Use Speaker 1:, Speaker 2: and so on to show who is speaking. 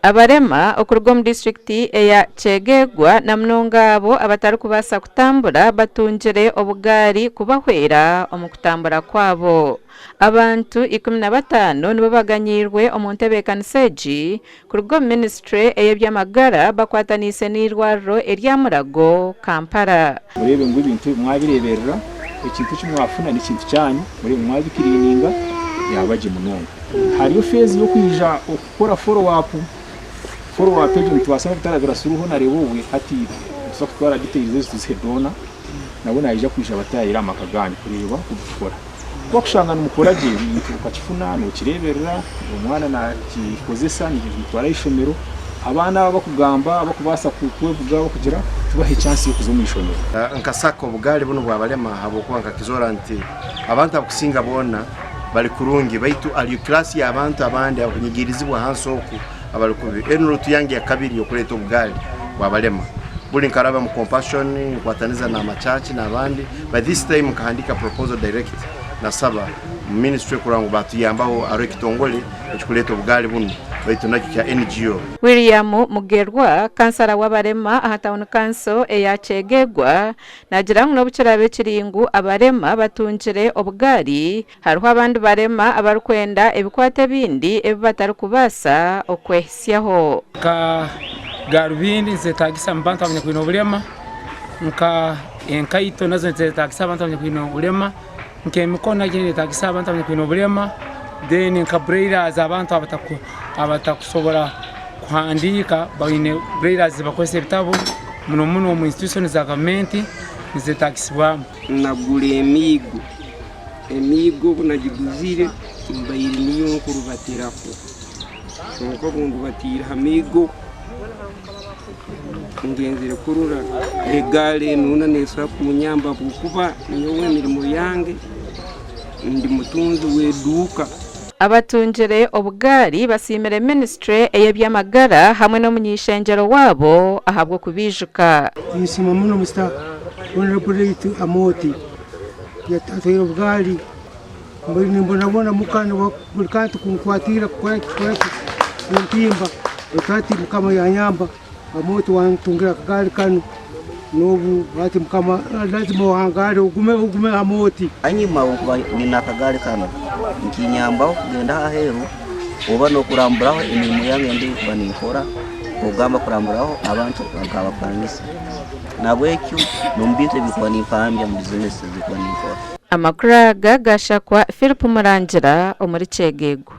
Speaker 1: Abarema okuruga omu disiturikiti eya Kyegegwa na munonga abo abatarikubaasa kutambura batungire obugaari kubahwera omu kutambura kwabo. Abantu 15 nibo baganyiirwe omu ntebeekanisa egi kuruga omu minisiture ey'eby'amagara bakwataniise n'eirwariro erya Mulago, Kampala.
Speaker 2: Mureebe ngu ebintu ebi mwabireeberera, ekintu eki mwafuna n'ekintu kyanyu, mureebe ngu mwabikiriininga byaba gye munonga. Hariyo feezi y'okwija okukora follow up, follow up egyo nitubaasa n'obutarabira Suluhu nareeba obwe hati nituza kutwara details ezo tuzihe Donna nawe naija kwija abatayayire aha maka ganyu kureeba oku bikukora. Ku wakushanga nimukora gye ebintu okakifuna nokireeberera, omwana nakikozesa nikimutwara aha ishomero, abaana abo abakugamba abakubaasa kwevuga abakugira tubahe chance y'okuza omu ishomero.
Speaker 3: Nka sacco obugaari bunu bwabalema habwokuba nkakizoora nti abantu abakusinga boona bali kurungi baitu hariyo class y'abantu abandi abakunyigiirizibwa hansi oku abali kubi. Enu route yange yakabiri yokuleeta obugaari bwabalema. Buli nkaraba mu compassion nkwataniza n'ama church n'abandi but this time nkahandiika proposal direct nasaba mu ministry kurora ngu batuyambaho haroho ekitongole ekikuleeta obugaari bunu baitu nakyo kya NGO.
Speaker 1: William Mugerwa, kansara w'abarema aha tauni kanso eya Kyegegwa naagira ngu n'obu kiraabe kiri ngu abarema batungire obugaari, hariho abandi barema abarikwenda ebikwato ebindi ebi batarikubaasa okwehitsyaho.
Speaker 4: Nka garubindi nizetagisa omu bantu abanyakwine obulema, nka enkaito nazo nizetagisa abantu abanyakwine obulema, nk'emikono nayo neyetagisa abantu abanyakwine obulema, then nka braillers abantu abatakusobora kuhandiika baine braillers zibakozesa ebitabu muno muno omu institution za gavumenti nizetagisibwamu.
Speaker 5: Nagura emiigo, emiigo obu nagiguzire mbaire niyo nkurubatiraho, kwonka obu ndubatiire ha miigo ngenzire kurora egaari enu yoona neesobora kunyamba ahabw'okuba nyowe emirimo yange ndi mutunzi w'eduuka.
Speaker 1: Abatungire obugaari basiimire minisiture ey'eby'amagara hamwe n'omuny'eishengyero waabo ahabw'okubiijuka.
Speaker 6: Ninsiima muno Mister Honourable Late Amooti yatwire obugaari mbwenu nimbonabona muka buri kantu kunkwatira kukora ki kukora ki nintimba baitu hati mukama yanyamba Amooti wantungira akagaari kanu n'obu hati mukama lazima ohangaare ogume ogume Amooti.
Speaker 7: Hanyuma obunkuba nyine akagaari kanu nikinyambaho kugenda aheeru oba n'okuramburaho emirimo yange endi nkuba ninkora nk'okugamba kuramburaho abantu nk'abapangisa. Nahabwekyo n'omu bintu ebi nkuba nimpambya omu bizinesi ezi nkuba ninkora.
Speaker 1: Amakuru aga gashakwa Philip Murangira omuri Kyegegwa.